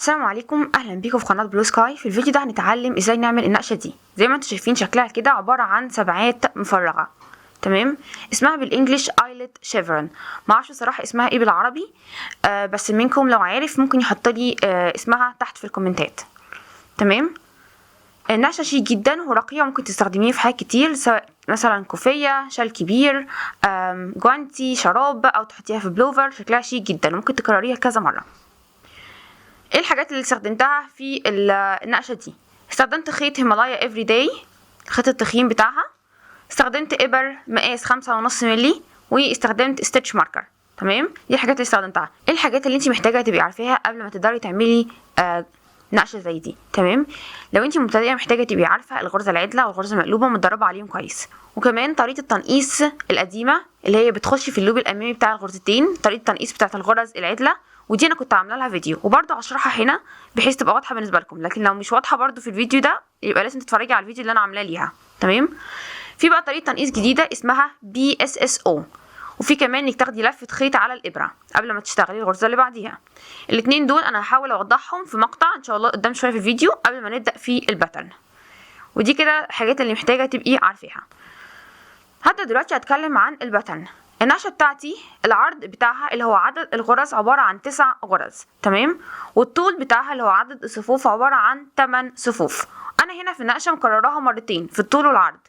السلام عليكم، اهلا بيكم في قناة بلو سكاي. في الفيديو ده هنتعلم ازاي نعمل النقشه دي. زي ما انتم شايفين شكلها كده عبارة عن سبعات مفرغه، تمام؟ اسمها بال English eyelet chevron. ما اعرفش صراحة اسمها ايه بالعربي، بس منكم لو عارف ممكن يحط لي اسمها تحت في الكومنتات. تمام، النقشه شيك جدا وراقيه، ممكن تستخدميه في حاجات كتير، سواء مثلا كوفيه، شال كبير، جوانتي، شراب، او تحطيها في بلوفر. شكلها شيك جدا وممكن تكرريها كذا مره. ايه الحاجات اللي استخدمتها في النقشه دي؟ استخدمت خيط Himalaya Everyday، خيط التخين بتاعها، استخدمت ابر مقاس 5.5 ملي، واستخدمت stitch marker. تمام، دي الحاجات اللي استخدمتها. ايه الحاجات اللي انت محتاجه تبقي عارفاها قبل ما تقدري تعملي نقشه زي دي؟ تمام، لو انت مبتدئة محتاجه تبقي عارفه الغرزه العدله والغرزه المقلوبة ومتدربه عليهم كويس، وكمان طريقه التنقيص القديمة اللي هي بتخشي في ال loop الامامي بتاع الغرزتين، طريقه التنقيص بتاعه الغرز العدله، ودي انا كنت عامله لها فيديو وبرده هشرحها هنا بحيث تبقى واضحة بالنسبة لكم. لكن لو مش واضحة برده في الفيديو ده يبقى لازم تتفرجي على الفيديو اللي انا عاملاه ليها. تمام، في بقى طريقه تنقيص جديدة اسمها BSSO، وفي كمان انك تاخدي لفه خيط على الابره قبل ما تشتغلي الغرزه اللي بعديها. الاثنين دول انا هحاول اوضحهم في مقطع ان شاء الله قدام شوية في الفيديو قبل ما نبدا في ال pattern. ودي كده الحاجات اللي محتاجه تبقي عارفاها. هبدا دلوقتي اتكلم عن ال pattern. النقشه بتاعتي العرض بتاعها اللي هو عدد الغرز عبارة عن 9 غرز، تمام؟ والطول بتاعها اللي هو عدد الصفوف عبارة عن 8 صفوف. انا هنا في النقشه مكرراها مرتين في الطول والعرض،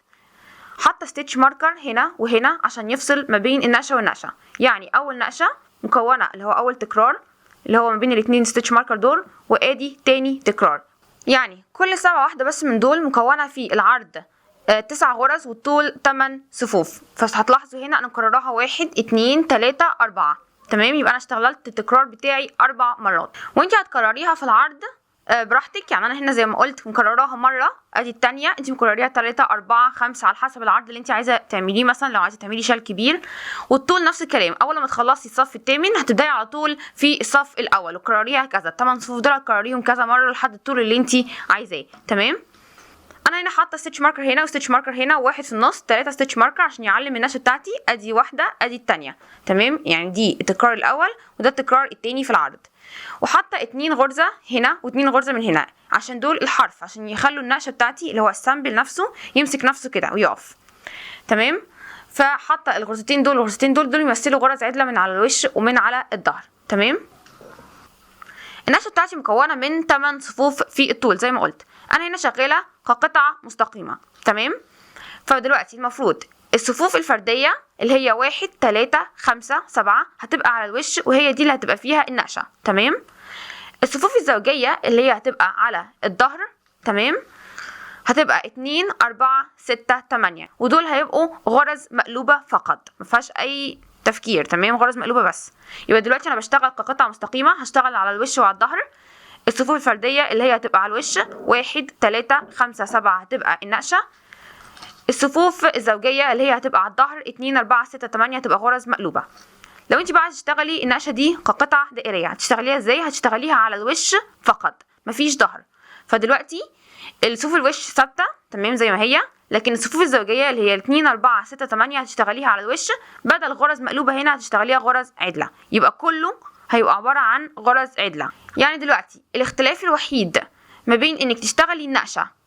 حاطه stitch marker هنا وهنا عشان يفصل ما بين النقشه والنقشه. يعني اول نقشه مكونة اللي هو اول تكرار اللي هو ما بين الاتنين stitch marker دول، وادي تاني تكرار. يعني كل سبعة واحدة بس من دول مكونة في العرض 9 غرز والطول 8 صفوف. فهتلاحظوا هنا انا مكرراها 1 2 3 4. تمام، يبقى انا اشتغلت التكرار بتاعي 4 مرات، وانت هتكرريها في العرض براحتك. يعني انا هنا زي ما قلت مكرراها مره، ادي التانية، انت مكرريها 3 4 5 على حسب العرض اللي انت عايزه تعمليه. مثلا لو عايزه تعملي شال كبير. والطول نفس الكلام، اول ما تخلصي الصف الثامن هتبداي على طول في الصف الاول وكرريها كذا. الثمان صفوف دول هتكرريهم كذا مرة لحد الطول اللي انت عايزاه. تمام، انا هنا حاطه stitch marker هنا و stitch marker هنا وواحد في النص، 3 stitch marker عشان يعلم النقشه بتاعتي. ادي واحده، ادي التانية. تمام، يعني دي التكرار الاول وده التكرار التاني في العرض. وحاطه 2 غرزه هنا واتنين غرزه من هنا عشان دول الحرف، عشان يخلوا النقشه بتاعتي اللي هو ال sample نفسه يمسك نفسه كده ويقف. تمام، فحاطه الغرزتين دول والغرزتين دول، دول يمثلوا غرز عدله من على الوش ومن على الظهر. تمام، النقشه بتاعتي مكونة من 8 صفوف في الطول زي ما قلت. انا هنا شغالة كقطعه مستقيمه. تمام، فدلوقتي المفروض الصفوف الفردية اللي هي 1 3 5 7 هتبقى على الوش، وهي دي اللي هتبقى فيها النقشه. تمام، الصفوف الزوجية اللي هي هتبقى على الظهر، تمام، هتبقى 2 4 6 8، ودول هيبقوا غرز مقلوبة فقط، ما فيهاش اي تفكير. تمام، غرز مقلوبة بس. يبقى دلوقتي انا بشتغل كقطعه مستقيمه، هشتغل على الوش وعلى الظهر. الصفوف الفردية اللي هي هتبقى على الوش 1 3 5 7 هتبقى النقشه. الصفوف الزوجية اللي هي هتبقى على الظهر 2 4 6 8 هتبقى غرز مقلوبة. لو انت بقى عايزه تشتغلي النقشه دي كقطعه دائريه هتشتغليها ازاي؟ هتشتغليها على الوش فقط، مفيش ظهر. فدلوقتي الصفوف الوش ثابتة، تمام، زي ما هي، لكن الصفوف الزوجية اللي هي 2 4 6 8 هتشتغليها على الوش، بدل غرز مقلوبة هنا هتشتغليها غرز عدله. يبقى كله هيبقى عبارة عن غرز عدله. يعني دلوقتي الاختلاف الوحيد ما بين انك تشتغلي النقشه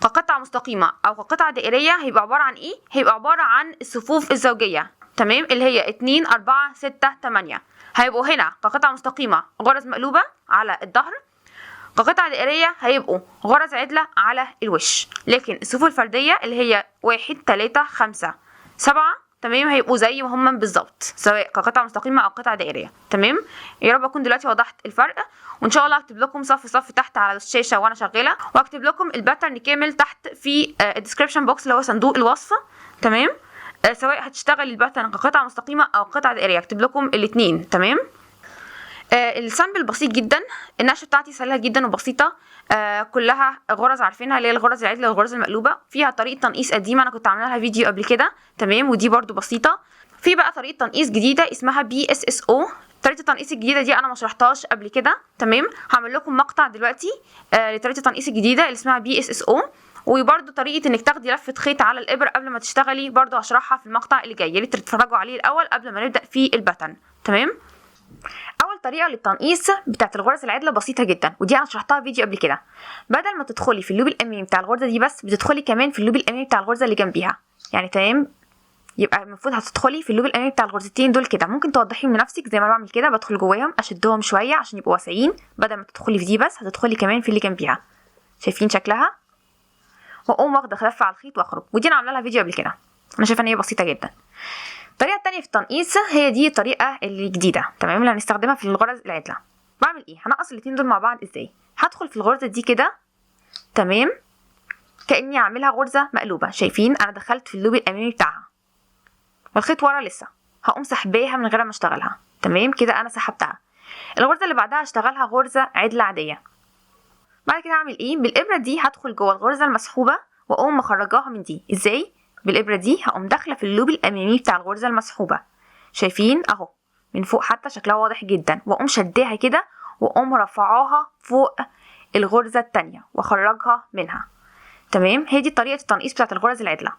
كقطعه مستقيمة او كقطعه دائريه هيبقى عبارة عن ايه؟ هيبقى عبارة عن الصفوف الزوجية، تمام، اللي هي 2 4 6 8، هيبقوا هنا كقطعه مستقيمة غرز مقلوبة على الظهر، كقطعه دائريه هيبقوا غرز عدله على الوش. لكن الصفوف الفردية اللي هي 1 3 5 7، تمام، هيبقوا زي ما هم بالظبط سواء كقطعه مستقيمة او قطعه دائريه. تمام، يا رب اكون دلوقتي وضحت الفرق، وان شاء الله هكتب لكم صف صف تحت على الشاشة وانا شغاله، وهكتب لكم ال pattern كامل تحت في ال description box اللي هو صندوق الوصف. تمام، سواء هتشتغلي ال pattern كقطعه مستقيمة او قطعه دائريه هكتب لكم الاثنين. تمام، ال sample بسيط جدا، النقشه بتاعتي سهلة جدا وبسيطه، كلها غرز عارفينها اللي هي الغرز العدله والغرز المقلوبه، فيها طريقه تنقيص قديمة انا كنت عامله لها فيديو قبل كده. تمام، ودي برده بسيطه. في بقى طريقه تنقيص جديدة اسمها BSSO. طريقه التنقيص الجديدة دي انا ما شرحتهاش قبل كده. تمام، هعمل لكم مقطع دلوقتي لطريقه التنقيص الجديدة اللي اسمها BSSO، وبرده طريقه انك تاخدي لفه خيط على الابر قبل ما تشتغلي برده هشرحها في المقطع اللي جاي. يا ريت تتفرجوا عليه الاول قبل ما نبدا في ال pattern. تمام، اول طريقه للتنقيص بتاعت الغرز العدله بسيطة جدا، ودي انا شرحتها فيديو قبل كده. بدل ما تدخلي في ال loop الامامي بتاع الغرزه دي بس، بتدخلي كمان في ال loop الامامي بتاع الغرزه اللي جنبيها، يعني تمام. يبقى المفروض هتدخلي في ال loop الامامي بتاع الغرزتين دول كده. ممكن توضحيهم لنفسك زي ما انا بعمل كده، بدخل جواهم اشدهم شوية عشان يبقوا واسعين. بدل ما تدخلي في دي بس هتدخلي كمان في اللي جنبيها. شايفين شكلها؟ واقوم واخده لفه على الخيط واخرج. ودي انا عامله لها فيديو قبل كده، انا شايفه ان هي بسيطة جدا. الطريقة الثانية في التنقيص هي دي الطريقة الجديدة، تمام، اللي هنستخدمها في الغرز العدله. بعمل ايه؟ هنقص الاتنين دول مع بعض ازاي؟ هدخل في الغرزه دي كده، تمام، كاني عاملها غرزه مقلوبة. شايفين انا دخلت في ال loop الامامي بتاعها والخيط ورا لسه، هقوم سحباها من غير ما اشتغلها، تمام كده انا سحبتها. الغرزه اللي بعدها هشتغلها غرزه عدله عادية. بعد كده هعمل ايه؟ بالابره دي هدخل جوه الغرزه المسحوبه واقوم مخرجاها من دي. ازاي؟ بالابره دي هقوم داخله في ال loop الامامي بتاع الغرزه المسحوبه، شايفين اهو من فوق حتى شكلها واضح جدا، واقوم شداها كده واقوم رفعاها فوق الغرزه الثانية واخرجها منها، تمام. هي دي طريقه التنقيص بتاعت الغرز العدله.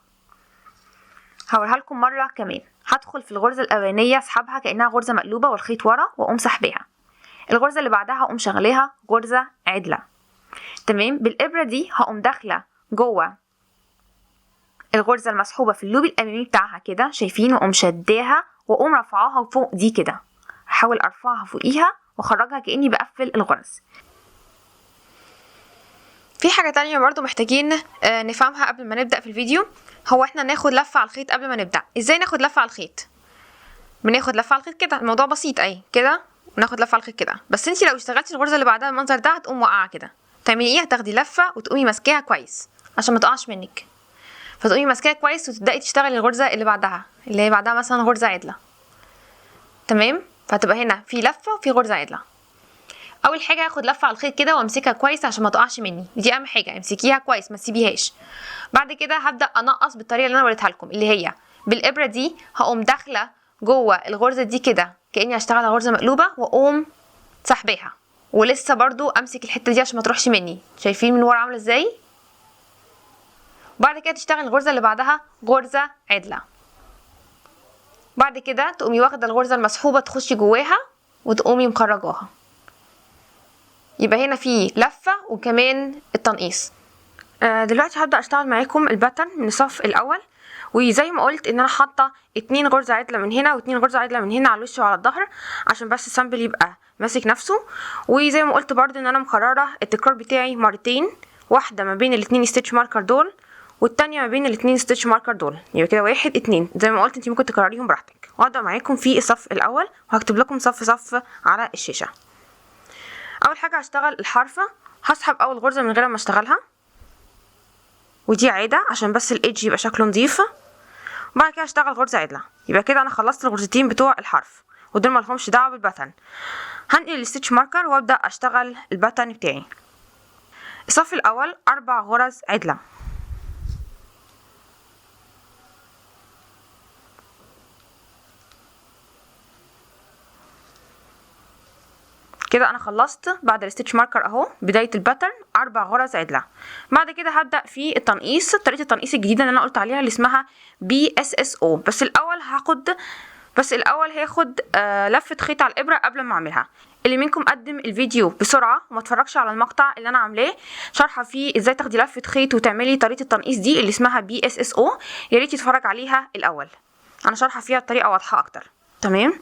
هوريها لكم مرة كمان. هدخل في الغرزه الاولانية اسحبها كانها غرزه مقلوبة والخيط ورا واقوم سحباها. الغرزه اللي بعدها هقوم شغلاها غرزه عدله، تمام. بالابره دي هقوم داخله جوه الغرزه المسحوبه في ال loop الامامي بتاعها كده، شايفين، واقوم شداها واقوم رافعاها فوق دي كده. هحاول ارفعها فوقيها واخرجها كاني بقفل الغرز. في حاجة تانية برضو محتاجين نفهمها قبل ما نبدا في الفيديو، هو احنا ناخد لفه على الخيط قبل ما نبدا. ازاي ناخد لفه على الخيط؟ بناخد لفه على الخيط كده، الموضوع بسيط اهي كده، وناخد لفه على الخيط كده. بس انتي لو اشتغلتي الغرزه اللي بعدها المنظر ده هتقوم واقعه كده. تعملي ايه؟ هتاخدي لفه وتقومي ماسكاها كويس عشان ما تقعش منك. فتقومي ماسكاها كويس وتبداي تشتغلي الغرزه اللي بعدها، اللي هي بعدها مثلا غرزه عدله، تمام. فهتبقى هنا في لفه وفي غرزه عدله. اول حاجة هاخد لفه على الخيط كده وامسكها كويس عشان ما تقعش مني، دي اهم حاجة، امسكيها كويس ما تسيبيهاش. بعد كده هبدا انقص بالطريقة اللي انا وريتها لكم، اللي هي بالابره دي هقوم داخله جوه الغرزه دي كده كاني هشتغل غرزه مقلوبة واقوم سحباها، ولسه برضو امسك الحتة دي عشان ما تروحش مني. شايفين من ورا عامله ازاي؟ بعد كده تشتغل الغرزه اللي بعدها غرزه عدله. بعد كده تقومي واخده الغرزه المسحوبه تخشي جواها وتقومي مخرجاها. يبقى هنا في لفه وكمان التنقيص. دلوقتي هبدا اشتغل معاكم ال pattern من الصف الاول، وزي ما قلت ان انا حاطه 2 غرزه عدله من هنا و2 غرزه عدله من هنا على الوش وعلى الظهر عشان بس ال sample يبقى ماسك نفسه. وزي ما قلت برده ان انا مكررة التكرار بتاعي مرتين، واحدة ما بين الاتنين stitch marker دول والتانية ما بين الاتنين stitch marker دول، يبقى كده 1 2. زي ما قلت انت ممكن تكرريهم براحتك. وهبدا معاكم في الصف الاول وهكتب لكم صف صف على الشاشة. اول حاجة هشتغل الحرفة، هسحب اول غرزه من غير ما اشتغلها، ودي عادة عشان بس ال edge يبقى شكله نظيف. وبعد كده هشتغل غرزه عدله، يبقى كده انا خلصت الغرزتين بتوع الحرف ودول مالهمش دعوه بال pattern. هنقل ال stitch marker وابدا اشتغل ال pattern بتاعي. الصف الاول 4 غرز عدله، كده انا خلصت بعد ال stitch marker اهو بداية ال pattern 4 غرز عدله. بعد كده هبدا في التنقيص، طريقه التنقيص الجديدة اللي انا قلت عليها اللي اسمها BSSO. بس الاول هاخد لفه خيط على الابره قبل ما اعملها. اللي منكم قدم الفيديو بسرعة وما اتفرجش على المقطع اللي انا عاملاه شارحه فيه ازاي تاخدي لفه خيط وتعملي طريقه التنقيص دي اللي اسمها BSSO، يا ريت يتفرج عليها الاول، انا شارحه فيها بطريقة واضحة اكتر. تمام.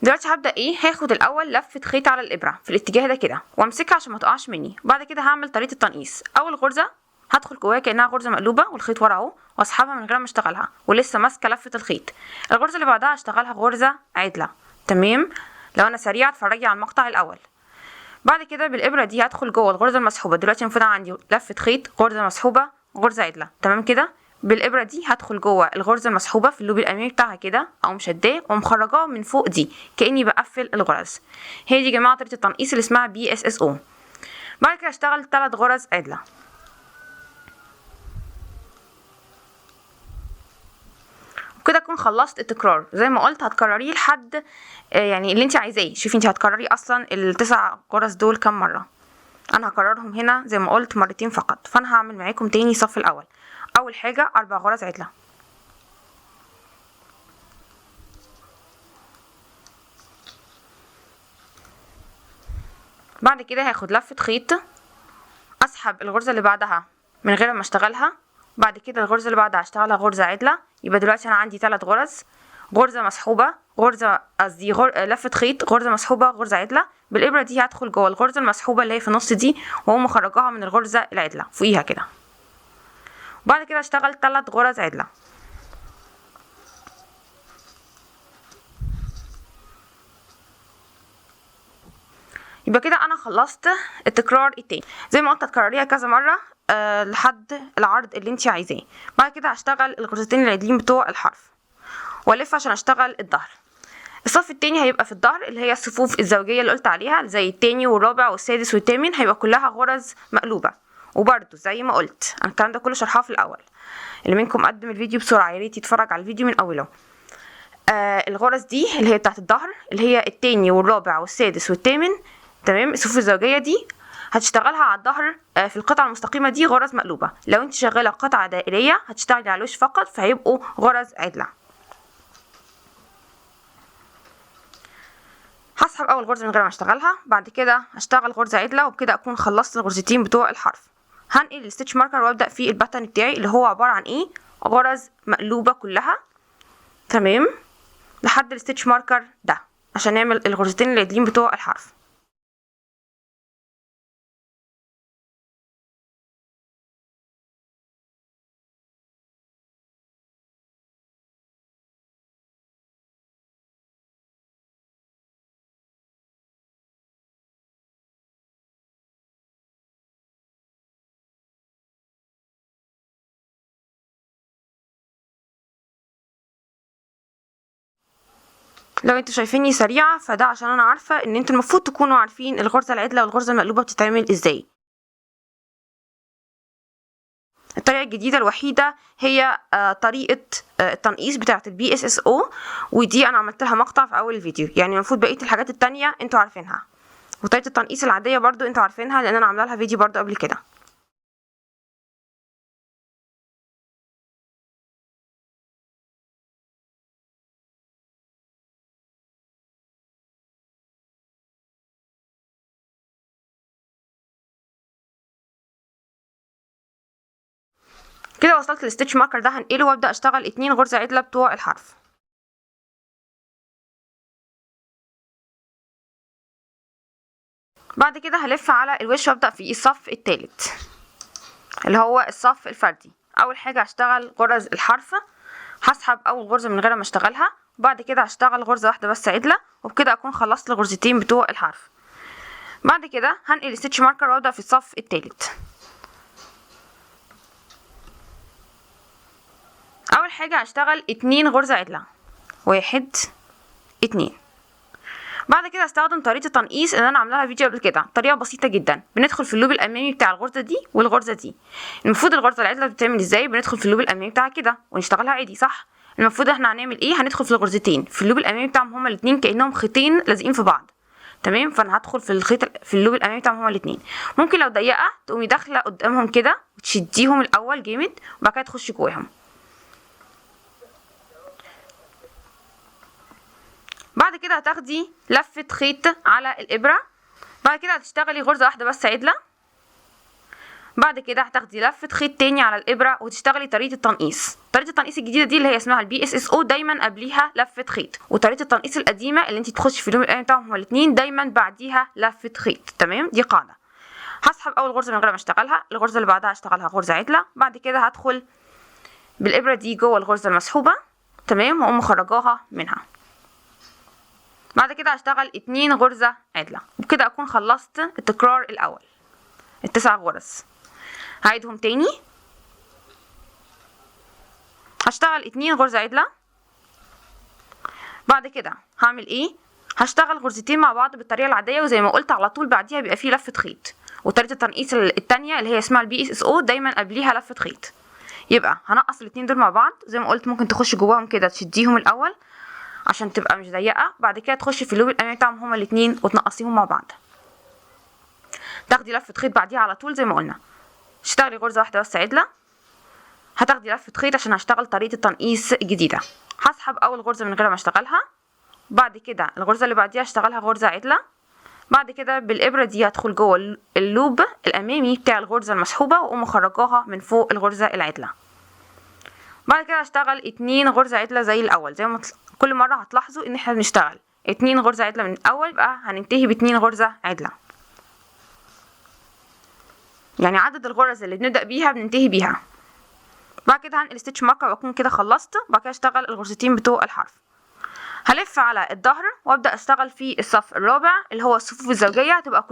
دلوقتي هبدا ايه؟ هاخد الاول لفه خيط على الابره في الاتجاه ده كده وامسكها عشان ما تقعش مني. بعد كده هعمل طريقه التنقيص. اول غرزه هدخل جواها كانها غرزه مقلوبة والخيط ورا اهو، واسحبها من غير ما اشتغلها ولسه ماسكه لفه الخيط. الغرزه اللي بعدها هشتغلها غرزه عدله. تمام. لو انا سريعة اتفرجي على المقطع الاول. بعد كده بالابره دي هدخل جوه الغرزه المسحوبه. دلوقتي المفروض عندي لفه خيط، غرزه مسحوبه، غرزه عدله. تمام كده. بالابره دي هدخل جوه الغرزه المسحوبه في ال loop الامامي بتاعها كده، اقوم شداه ومخرجاه من فوق دي كاني بقفل الغرز. هي دي يا جماعة طريقه التنقيص اللي اسمها BSSO. بعد كده هشتغل 3 غرز عدله. وكده اكون خلصت التكرار. زي ما قلت هتكرريه لحد يعني اللي انت عايزاه. شوفي انت هتكرري اصلا ال9 غرز دول كام مرة. انا هكررهم هنا زي ما قلت مرتين فقط، فانا هعمل معاكم تاني الصف الاول. اول حاجة 4 غرز عدله، بعد كده هاخد لفة خيط، اسحب الغرزة اللي بعدها من غير ما اشتغلها، بعد كده الغرزة اللي بعدها هشتغلها غرزة عدلة. يبقى دلوقتي انا عندي 3 غرز، غرزة مسحوبة، غرزة قصدي لفة خيط، غرزة مسحوبة، غرزة عدلة. بالإبرة دي هدخل جوه الغرزة المسحوبة اللي هي في النص دي، واقوم مخرجاها من الغرزة العدلة فوقيها كده. وبعد كده اشتغل 3 غرز عدلة. يبقى كده انا خلصت التكرار التاني. زي ما قلت هتكرريها كذا مرة لحد العرض اللي انت عايزاه. بعد كده هشتغل الغرزتين العدلين بتوع الحرف، والف عشان اشتغل الظهر. الصف التاني هيبقى في الظهر اللي هي الصفوف الزوجية اللي قلت عليها، زي التاني والرابع والسادس والثامن، هيبقى كلها غرز مقلوبة. وبرده زي ما قلت انا الكلام ده كله شرحاه في الاول، اللي منكم قدم الفيديو بسرعة يا ريت يتفرج على الفيديو من اوله. الغرز دي اللي هي بتاعت الظهر اللي هي التاني والرابع والسادس والثامن، تمام. الصفوف الزوجية دي هتشتغلها على الظهر، في القطعة المستقيمة دي غرز مقلوبة. لو انت شغالة قطعة دائرية هتشتغلي على الوش فقط، فهيبقوا غرز عدلة. هسحب اول غرزة من غير ما اشتغلها، بعد كده هشتغل غرزة عدلة، وبكده اكون خلصت الغرزتين بتوع الحرف. هنقل ال stitch marker وابدأ في ال pattern بتاعي اللي هو عبارة عن ايه؟ غرز مقلوبة كلها، تمام، لحد ال stitch marker ده عشان نعمل الغرزتين العدلين بتوع الحرف. لو انتوا شايفيني سريعة فده عشان انا عارفة ان انتوا المفروض تكونوا عارفين الغرزة العدلة والغرزة المقلوبة بتتعمل ازاي. الطريقة الجديدة الوحيدة هي طريقة التنقيص بتاعة ال BSSO، ودي انا عملت لها مقطع في اول الفيديو، يعني المفروض بقية الحاجات التانية انتوا عارفينها، وطريقة التنقيص العادية برضو انتوا عارفينها لان انا عاملة لها فيديو برضو قبل كده. كده وصلت لل stitch marker ده، هنقله وابدا اشتغل 2 غرزه عدله بتوع الحرف. بعد كده هلف على الوش وابدا في الصف الثالث اللي هو الصف الفردي. اول حاجه هشتغل غرز الحرف، هسحب اول غرزه من غير ما اشتغلها، بعد كده هشتغل غرزه واحده بس عدله، وبكده اكون خلصت الغرزتين بتوع الحرف. بعد كده هنقل ال stitch marker وابدا في الصف الثالث. اول حاجه هشتغل 2 غرزه عدله، 1 2. بعد كده هستخدم طريقه التنقيص اللي انا عاملاها فيديو قبل كده، طريقه بسيطه جدا. بندخل في ال loop الامامي بتاع الغرزه دي والغرزه دي. المفروض الغرزه العدله بتتعمل ازاي؟ بندخل في ال loop الامامي بتاعها كده ونشتغلها عادي، صح؟ المفروض احنا هنعمل ايه؟ هندخل في الغرزتين في ال loop الامامي بتاعهم هما الاتنين كانهم خيطين لازقين في بعض، تمام؟ فانا هدخل في الخيط في ال loop الامامي بتاعهم هما الاتنين. ممكن لو ضيقه تقومي داخله قدامهم كده وتشديهم الاول جامد وبعد كده تخشي جواهم. بعد كده هتاخدي لفة خيط على الإبرة، بعد كده هتشتغلي غرزة واحدة بس عدلة، بعد كده هتاخدي لفة خيط تاني على الإبرة وتشتغلي طريقة التنقيص. طريقة التنقيص الجديدة دي اللي هي اسمها ال BSSO دايما قبليها لفة خيط، وطريقة التنقيص القديمة اللي انت تخشي في ال loop الأولاني بتاعهم هما الاتنين دايما بعديها لفة خيط، تمام؟ دي قاعدة. هسحب أول غرزة من غير ما اشتغلها، الغرزة اللي بعدها هشتغلها غرزة عدلة، بعد كده هدخل بالإبرة دي جوه الغرزة المسحوبة، تمام؟ وأقوم مخرجاها منها. بعد كده هشتغل 2 غرزة عدلة، وبكده أكون خلصت التكرار الأول ال9 غرز. هعيدهم تاني، هشتغل 2 غرزة عدلة، بعد كده هعمل ايه؟ هشتغل غرزتين مع بعض بالطريقة العادية، وزي ما قلت على طول بعديها بيبقى فيه لفة خيط، وطريقة التنقيص التانية اللي هي اسمها ال BSSO دايما قبليها لفة خيط. يبقى هنقص الاتنين دول مع بعض، زي ما قلت ممكن تخش جواهم كده تشديهم الأول عشان تبقى مش ضيقة، بعد كده تخشي في ال loop الأمامي بتاعهم هما الاتنين وتنقصيهم مع بعض، تاخدي لفة خيط بعديها على طول زي ما قلنا، تشتغلي غرزة واحدة بس عدلة، هتاخدي لفة خيط عشان هشتغل طريقة التنقيص الجديدة. هسحب أول غرزة من غير ما اشتغلها، بعد كده الغرزة اللي بعديها هشتغلها غرزة عدلة، بعد كده بالابره دي هدخل جوه ال loop الامامي بتاع الغرزه المسحوبه واقوم مخرجاها من فوق الغرزه العدله. بعد كده هشتغل 2 غرزه عدله زي الاول، زي ما كل مرة هتلاحظوا ان احنا بنشتغل 2 غرزه عدله من الاول، يبقى هننتهي ب2 غرزه عدله، يعني عدد الغرز اللي بنبدا بيها بننتهي بيها. بعد كده هنقل stitch marker واكون كده خلصت. بعد كده اشتغل الغرزتين بتوع الحرف. هلف على الظهر وابدا اشتغل في الصف الرابع اللي هو الصفوف الزوجية، هتبقى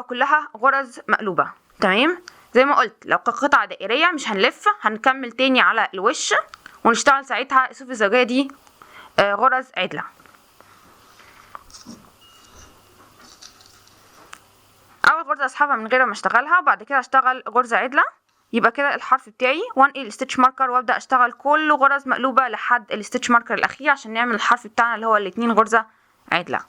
كلها غرز مقلوبة. تمام، زي ما قلت لو قطعه دائريه مش هنلف، هنكمل تاني على الوش ونشتغل ساعتها الصفوف الزوجية دي غرز عدله. اول غرزه اسحبها من غير ما اشتغلها، وبعد كده اشتغل غرزه عدله، يبقى كده الحرف بتاعي، وانقل ال stitch marker وابدا اشتغل كل غرز مقلوبة لحد ال stitch marker الاخير عشان نعمل الحرف بتاعنا اللي هو الاتنين غرزه عدله.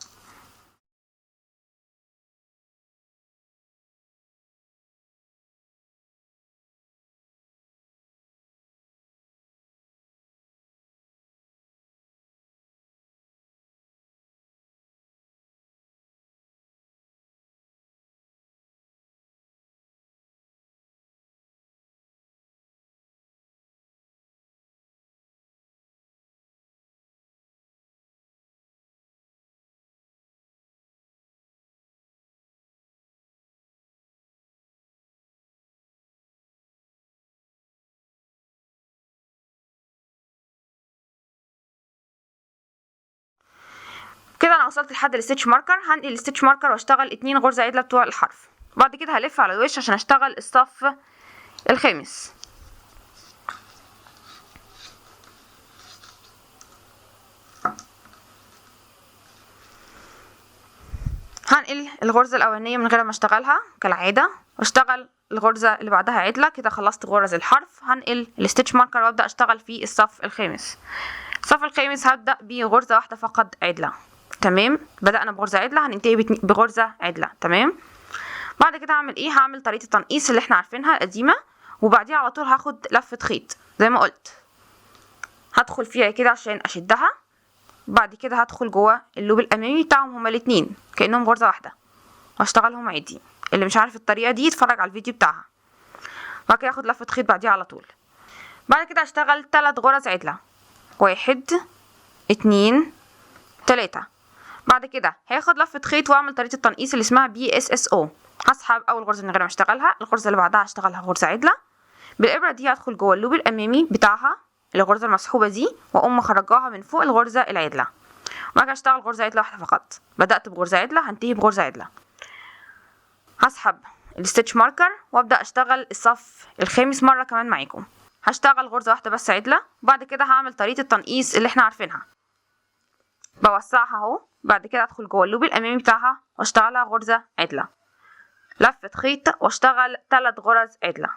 كده انا وصلت لحد ال stitch marker، هنقل ال stitch marker واشتغل 2 غرزه عدله بتوع الحرف. بعد كده هلف على الوش عشان اشتغل الصف الخامس. هنقل الغرزه الاولانية من غير ما اشتغلها كالعادة، واشتغل الغرزه اللي بعدها عدله. كده خلصت غرز الحرف. هنقل ال stitch marker وابدا اشتغل في الصف الخامس. الصف الخامس هبدا بغرزه واحدة فقط عدله. تمام، بدأنا بغرزة عدلة هننتهي بغرزة عدلة. تمام، بعد كده هعمل ايه؟ هعمل طريقة التنقيص اللي احنا عارفينها القديمة، وبعديها على طول هاخد لفة خيط زي ما قلت، هدخل فيها كده عشان اشدها. بعد كده هدخل جوه ال loop الامامي بتاعهم هما الاتنين كأنهم غرزة واحدة واشتغلهم عادي. اللي مش عارف الطريقة دي يتفرج على الفيديو بتاعها. بعد كده هاخد لفة خيط بعديها على طول. بعد كده هشتغل 3 غرز عدلة، 1 2 3. بعد كده هاخد لفة خيط واعمل طريقة التنقيص اللي اسمها BSSO. هسحب اول غرزة من غير ما اشتغلها، الغرزة اللي بعدها هشتغلها غرزة عدلة. بالابرة دي هدخل جوه ال loop الامامي بتاعها الغرزة المسحوبة دي واقوم مخرجاها من فوق الغرزة العدلة. وبعد كده هشتغل غرزة عدلة واحدة فقط. بدأت بغرزة عدلة هنتهي بغرزة عدلة. هسحب ال stitch marker وابدأ اشتغل الصف الخامس مرة كمان معاكم. هشتغل غرزة واحدة بس عدلة. بعد كده هعمل طريقة التنقيص اللي احنا عارفينها، بوسعها اهو. بعد كده ادخل جوه ال loop الامامي بتاعها واشتغلها غرزة عدلة، لفة خيط واشتغل 3 غرز عدلة،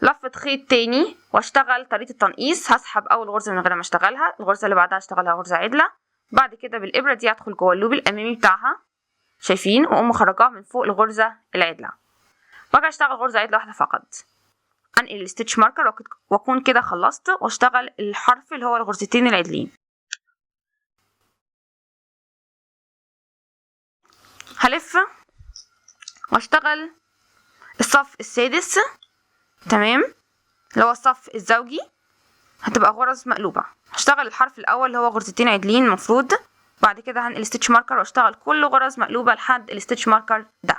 لفة خيط تاني واشتغل طريقة التنقيص. هسحب اول غرزة من غير ما اشتغلها، الغرزة اللي بعدها اشتغلها غرزة عدلة. بعد كده بالابرة دي ادخل جوه ال loop الامامي بتاعها، شايفين، واقوم مخرجاها من فوق الغرزة العدلة. بقى اشتغل غرزة عدلة واحدة فقط. انقل ال stitch marker واكون كده خلصت، واشتغل الحرف اللي هو الغرزتين العدلين. هلف واشتغل الصف السادس. تمام، اللي هو الصف الزوجي، هتبقى غرز مقلوبة. هشتغل الحرف الاول اللي هو غرزتين عدلين المفروض. بعد كده هنقل stitch marker واشتغل كل غرز مقلوبة لحد ال stitch marker ده.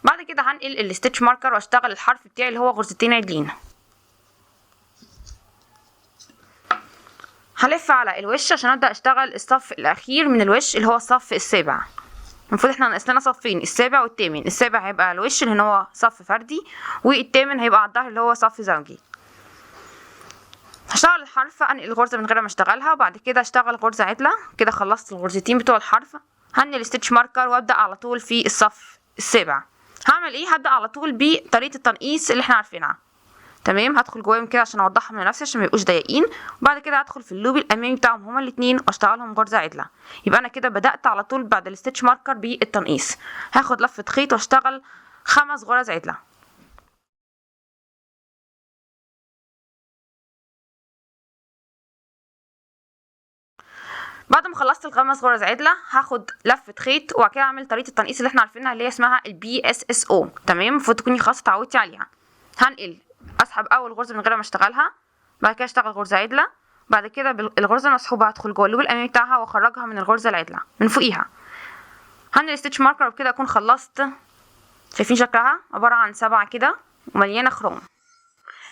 بعد كده هنقل ال stitch marker واشتغل الحرف بتاعي اللي هو غرزتين عدلين. هلف على الوش عشان ابدا اشتغل الصف الاخير من الوش اللي هو الصف السابع. المفروض احنا ناقص لنا صفين، السابع والثامن. السابع هيبقى على الوش اللي هو صف فردي، والثامن هيبقى على الظهر اللي هو صف زوجي. هشتغل الحرف، انقل الغرزه من غير ما اشتغلها، وبعد كده اشتغل غرزه عدله. كده خلصت الغرزتين بتوع الحرف. هنقل stitch marker وابدا على طول في الصف السابع. هعمل ايه؟ هبدا على طول بطريقة التنقيص اللي احنا عارفينها. تمام، هدخل جواهم كده عشان اوضحهم لنفسي عشان ما يبقوش ضيقين، وبعد كده هدخل في ال loop الامامي بتاعهم هما الاثنين واشتغلهم غرزه عدله. يبقى انا كده بدات على طول بعد ال stitch marker بالتنقيص. هاخد لفه خيط واشتغل 5 غرز عدله. بعد ما خلصت الخمس غرز عدله هاخد لفه خيط، وبعد كده اعمل طريقه التنقيص اللي احنا عارفينها اللي هي اسمها ال BSSO. تمام، المفروض تكوني خلاص اتعودتي عليها. هنقل، اسحب اول غرزه من غير ما اشتغلها، بعد كده اشتغل غرزه عدله، بعد كده بالغرزه المسحوبه هدخل جوه ال loop الامامي بتاعها واخرجها من الغرزه العدله من فوقيها. هنقل stitch marker، وبكده اكون خلصت. شايفين شكلها عبارة عن 7 كده ومليانة خروم.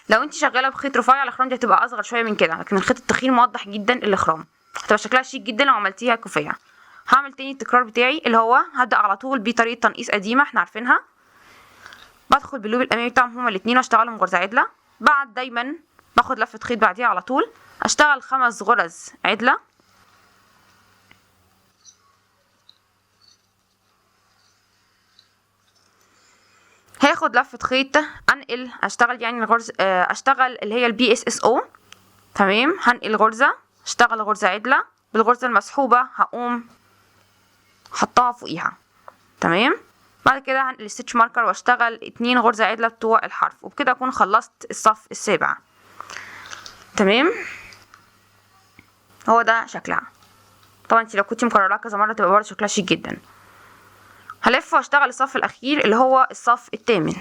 لو انت شغالة بخيط رفيع الخروم دي هتبقى اصغر شوية من كده، لكن الخيط التخين موضح جدا الاخرام، هتبقى شكلها شيك جدا لو عملتيها كوفيه. هعمل تاني التكرار بتاعي اللي هو هبدا على طول بطريقة تنقيص قديمة احنا عارفينها. بدخل بال loop الامامي بتاعهم هما الاثنين واشتغلهم غرزه عدله. بعد دايما باخد لفه خيط بعديها على طول، اشتغل 5 غرز عدله. هاخد لفه خيط، انقل اشتغل يعني الغرز، اشتغل اللي هي ال BSSO. تمام، هنقل غرزه، اشتغل غرزه عدله، بالغرزه المسحوبه هقوم حطها فوقيها. تمام، بعد كده هنقل stitch marker واشتغل 2 غرزه عدله بتوع الحرف، وبكده اكون خلصت الصف السابع. تمام، هو ده شكلها. طبعا انت لو كنتي مكرراها كذا مرة تبقى برضه شكلها شيك جدا. هلف واشتغل الصف الاخير اللي هو الصف الثامن.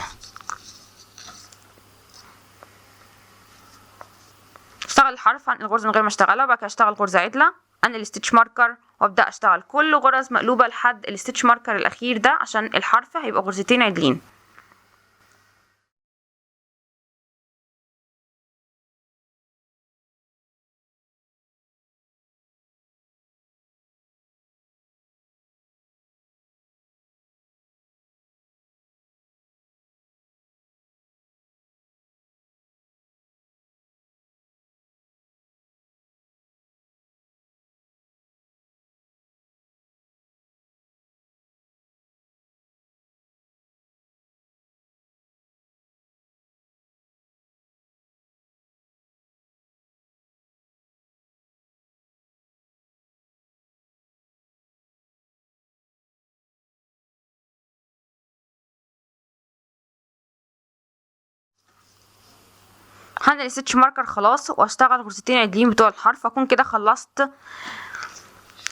اشتغل الحرف، هنقل غرزه من غير ما اشتغلها، وبعد كده اشتغل غرزه عدله، انقل stitch marker وابدا اشتغل كل غرز مقلوبة لحد ال stitch marker الاخير ده، عشان الحرف هيبقى غرزتين عدلين. هنقل stitch marker خلاص واشتغل غرزتين عدلين بتوع الحرف، اكون كده خلصت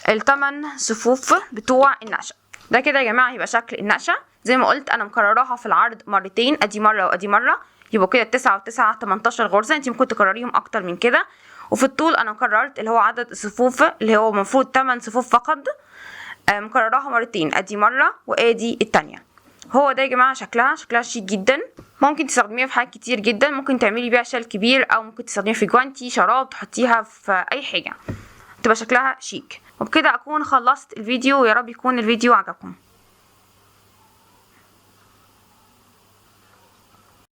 التمن صفوف بتوع النقشه. ده كده يا جماعة هيبقى شكل النقشه. زي ما قلت انا مكرراها في العرض مرتين، ادي مرة وادي مرة، يبقوا كده 9 و9 18 غرزه. انت ممكن تكرريهم اكتر من كده. وفي الطول انا كررت اللي هو عدد الصفوف اللي هو المفروض 8 صفوف فقط، مكرراها مرتين، ادي مرة وادي التانية. هو ده يا جماعة شكلها، شكلها شيك جدا. ممكن تستخدميها في حاجات كتير جدا، ممكن تعملي بيها شال كبير، او ممكن تستخدميها في جوانتي، شراب، تحطيها في اي حاجة، تبقى شكلها شيك. وبكده اكون خلصت الفيديو، ويا رب يكون الفيديو عجبكم.